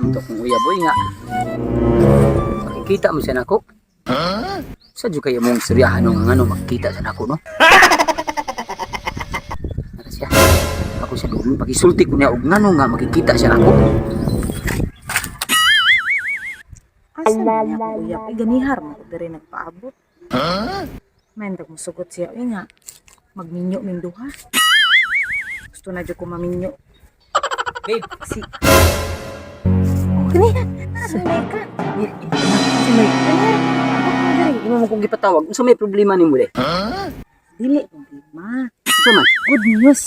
Naam to kung uyab oy nga. Makikita mo siya nako. Sa jud kayo mong istoryahan no nga ngano makikita siya nako, no? Nara siya. Ako siya doon pagisulti ko niya og ngano nga makikita siya nako. Asa man niya ako uyab? Ay, ganihar mo ko diri nagpaabot. May mo sugot siya. Uy nga, magminyo ming duha. Gusto na dyan ko maminyo. Babe, Si... Ganiha! Nasa may ka? Si may ka? Imo mo kong gipatawag. Unsa may problema nimo de? Dili, problema. Unsa man? Good news.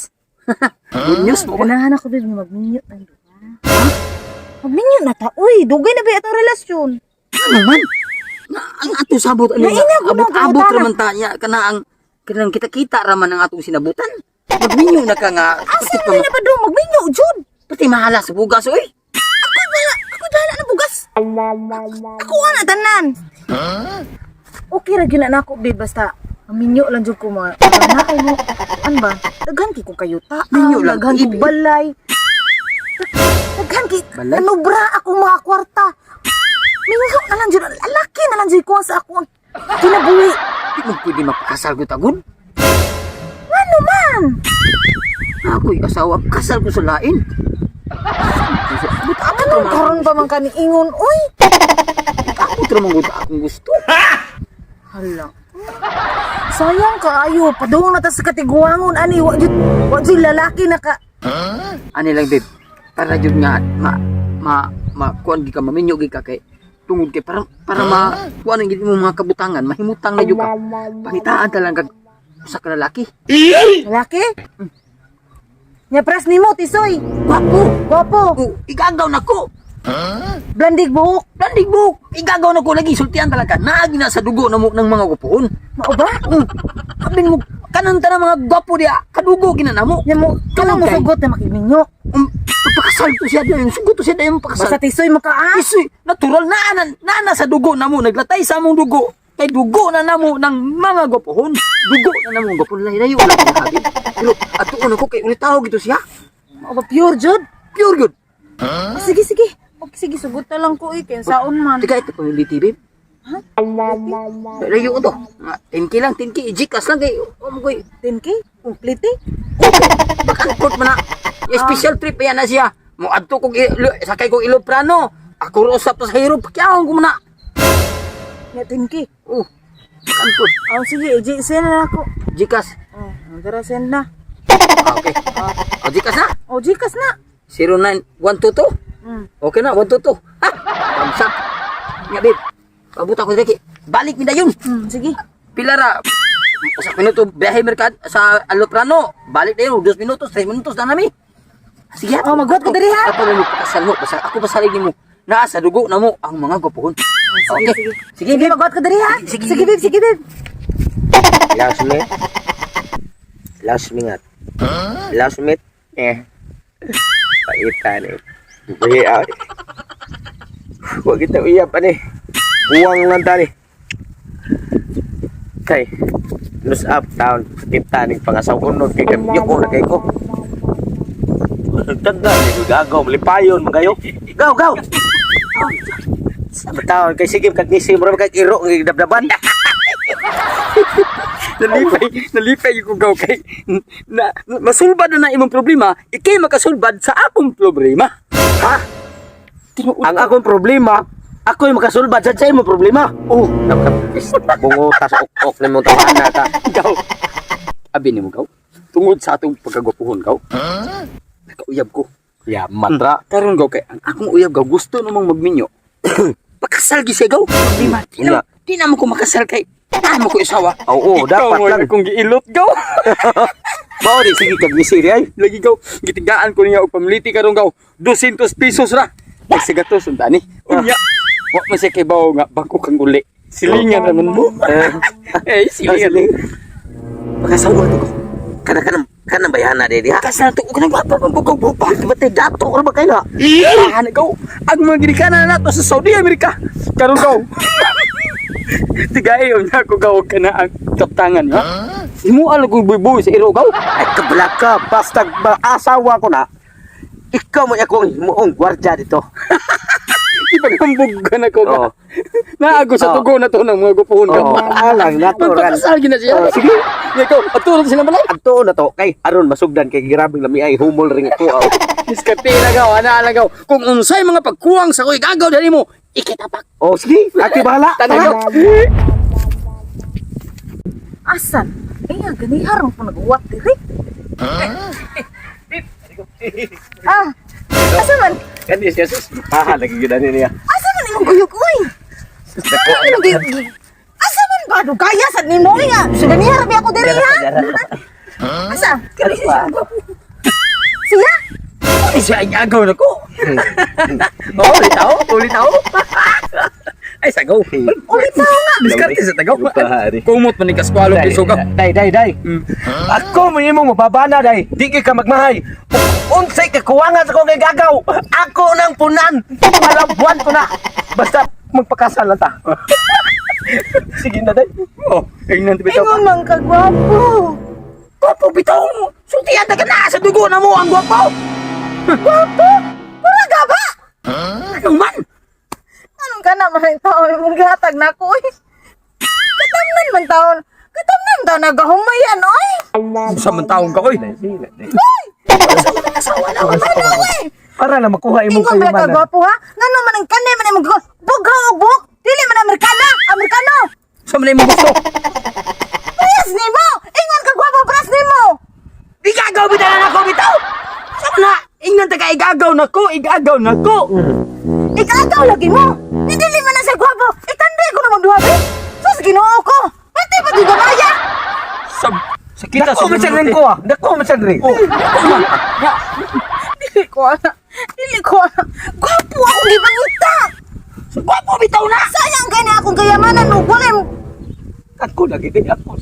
Good news mo ba? Ganahan ako babe, nga magminyo tayong duha. Ha? Magminyo na ta? Uy, dugay na ba itong relasyon? Ano man? Na, ang atong sabot ano Naina ko abot nang abot pangutana. raman ta niya kana ang kanang kita-kita raman ang atong sinabutan. Magminyo na ka nga. Asa Pati, man na ba doon? Magminyo, Jud! pati mahala sa bugas oy. Ako bahala na bugas. Ako na tanan. Okay ra gyud na nako babe, basta minyo lang jud ko mga na mo. An ba? Daghan kay ko kayuta. Minyo lang, Daghan ko ibig. balay. Daghan kay Balay? ano bra akong mga kwarta. Minyo na lang jud, lalaki na lang jud ko sa akong kinabuhi. Di mo pwede mapakasal ko tagod. Ano man? Ako'y asawa, kasal ko sa lain. Abot abot Anong raman karon pa man kani ingon oy? Abot raman gud akong gusto. Hala. Sayang kaayo, padung na ta sa katiguangon ani wa jud lalaki na ka. Ani lang babe, para jud nga ma ma ma kuan gi ka, maminyo gi ka kay tungod kay para ma kuan ang gid mo mga kabutangan, mahimutang na jud ka. Pangitaan ta lang kag usa ka lalaki. Lalaki? Nya pres nimo tisoy. Gwapo. Gwapo. Oh, igagaw na ko. Blandig buhok. Landig buhok. Igagaw na ko lagi sultian talaga. Naagi na sa dugo na mo ng mga gwapoon. Mao ba? Abin mo kanan ta mga gwapo diya, kadugo gina namo. Nya mo kanang Tungod kay- mosugot na makiminyo. Pagpakasal to siya dayon, sugot to siya dayon pakasal. Basta tisoy mo ka ah. Isoy, natural na na, na, na sa dugo namo, naglatay sa among dugo. Kay dugo na namo ng mga gwapohon. Dugo na namo ng gwapohon. Layo wala ko habi. Pero atuon ako kay ulit tawag ito siya. Mao ba pure jud? Pure good. Ah, sige sige. Okay, sige sugot na lang ko eh kay saon man. Tika ito pamiliti babe. Ha? Layo ko to. Mga 10K lang, 10K. Gcash lang kay. Oh, koy. 10K? Complete? Baka court man na. Special trip yan na siya. Mo adto kog sakay kog Iloprano. Ako ro sa pasahero pakyawon ko man na. Nya 10K. Oh. Baka court. Oh sige, i send na ako. Gcash. Oh, tara send na. Ah, okay. Oh, Gcash na. Oh, Gcash na. 09122. Okay na, 122. Ha! Tamsak. Nga, babe. Pabuta ko direki. Balik mi dayon. Sige. Pila ra? Usa ka minuto biyahe merkad sa Aloprano. Balik dayon, 2 minutos, 3 minutos na nami. Sige. Oh, maghuwat ko diri, ha? Ato na mo pakasal mo. Basta ako pasalig nimo. Naa sa dugo na mo ang mga gwapohon. Oh, sige, Okay. sige. Sige, Sige, babe. maghuwat ko diri ha. Sige, Sige, babe, sige, babe. Last minute. Last minute. Last minute. Eh. Paitan eh. Buhi ah. Huwag kita uyap ani. Buwang lang tani. Kay. Loose up town. Kita ni pangasaw unod kay kami ko na kay ko. Tanda ni ko gagaw malipayon magayo. Gaw gaw. Sa taon kay sige kag nisi mo kag iro ng dabdaban. Nalipay, nalipay ko gaw kay na masulbad na na imong problema, ikay makasulbad sa akong problema. Ha? Tinuod. Ang akong problema, ako yung makasulbad sa imong problema. Oh, Bungo tas ok-ok na mong tawahan na ta. gaw. Abi nimo gaw. Tungod sa atong pagkagwapuhon gaw. Nakauyab ko. Ya, matra. Karon gaw kay ang akong uyab gaw gusto namang magminyo. Pakasal gi siya gaw. Problema. Di na, di na mo ko makasal kay na mo ko isawa. Oo, Ikaw dapat mo lang. akong giilot gaw. Mao di sige kag nisiri ay. Lagi gaw, gitigaan ko niya og pamiliti karon gaw. 200 pesos ra. Nagsigatos unta ni. Unya. Wa man siya kay bawo nga bangko kang uli. Silingan naman mo. Eh, silingan. Pakasawa to ko. Kana kana kana bayana di ha. Kasal to og nang gwapa pang bukaw bupa. Di ba tay dato or ba kay na? Ah, gaw. Ang mga ginikanan nato sa Saudi Amerika. Karon gaw. Tigay unya ko gaw kana ang kaptangan ha. Imo alag kong buybuy sa iro gaw. Ay kabla ka basta ba asawa ko na. Ikaw mo akong himuong gwardiya dito. Ipaghambog ka na ko. Oo. Naago sa Oo. tugo na to ng mga gupuhon ka. Oo, alang natural. Magpakasal gina siya. Oo, sige. Ikaw, atulog sila balay. Adto na to kay aron masugdan kay grabeng lami ay humol ring ako. Aw. Diskarte lagaw, ana lagaw. Kung unsay mga pagkuwang sa koy gagaw dali mo, ikitapak. Oh, sige, ate bahala. Tanaw. Asan? Eh, nga, ganiha ron po nag-uwat diri. Ah, asa man? Kani siya sus. Paha lagi gyud ani niya. Asa man imong guyok, uy? Asa man imong guyok? Asa man ba? Dugaya sad nimo uy nga. So ganiha ra ako diri ha. Asa? Siya? Ay, siya ay agaw na ko. Oh, ulit ako, ulit ako. Ay, sagaw. Ulit na nga. Diskarte sa tagaw. Lupa, ari. Kumot man ni kaskwalong pisugaw. Day, day, day. Ako mo imong mababana day. Di kay ka magmahay. Unsay ka kuwangan sa kong gagaw. Ako nang punan. Palabuan ko na. Basta magpakasal lang ta. Sige na day. Oh, ingnan bitaw. Ingon man ka gwapo. Gwapo bitaw mo. Sultihan ta ka na sa dugo na mo ang gwapo. Gwapo? Pura gaba. Ano man? Anong ka na man tao imong gihatag nako uy? Katamnan man taon. Katamnan taon nagahumayan oy. Sa man taong ka oy. Ano oy? Para na makuha imong Ingon ba ka kayumanan. gwapo ha? Ngano man ang kanay man imong bughaw og buhok? Dili man Amerikana, Amerikano. Sa man imong gusto. Press nimo. Ingon ka gwapo press nimo. Igagaw bitaw na nako bitaw. Sa man na ingnan ta ka igagaw nako, igagaw nako. Ikaagaw lagi mo. Ni dili man na siya gwapo. Itanday ko namang duha be. Sus Ginoo ko. Pati pa gyud gamaya. Sa sakita Dako man sa ring ko ah. Dako man sa ring. Oh, Dili ko ana. Dili ko ana. Gwapo akong gipangita. Gwapo bitaw na. Sayang kay na akong kayamanan ug wala yung Ako lagi day ako.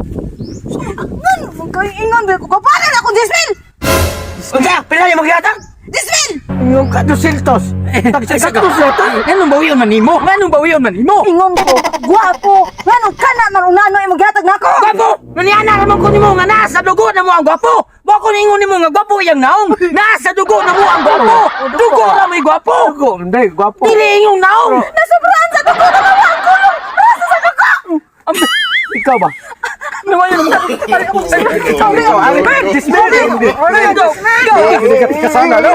Ngano man kay ingon be ko kapanan akong 10,000. Unsa? Pila imong gihatag? 10,000. Yung ka dusiltos. Tagsagastos yata. Anong bawion man nimo? Anong bawion man nimo? Ingon ko, gwapo. Ngano kana man unano imong gihatag nako? Gwapo! Naniana naman ko nimo nga nasa dugo na mo ang gwapo! Wa ko ningon nimo nga gwapo iyang naong! Nasa dugo na mo ang gwapo! Dugo ra mo'y gwapo! Dugo, hindi, gwapo. Dili ingong naong! Nasobrahan sa dugo na mga ang kulong. Nasa sa dugo. Ikaw ba? Naman yun naman. Ikaw, ari, dismay. Go! Go! Kasana, no?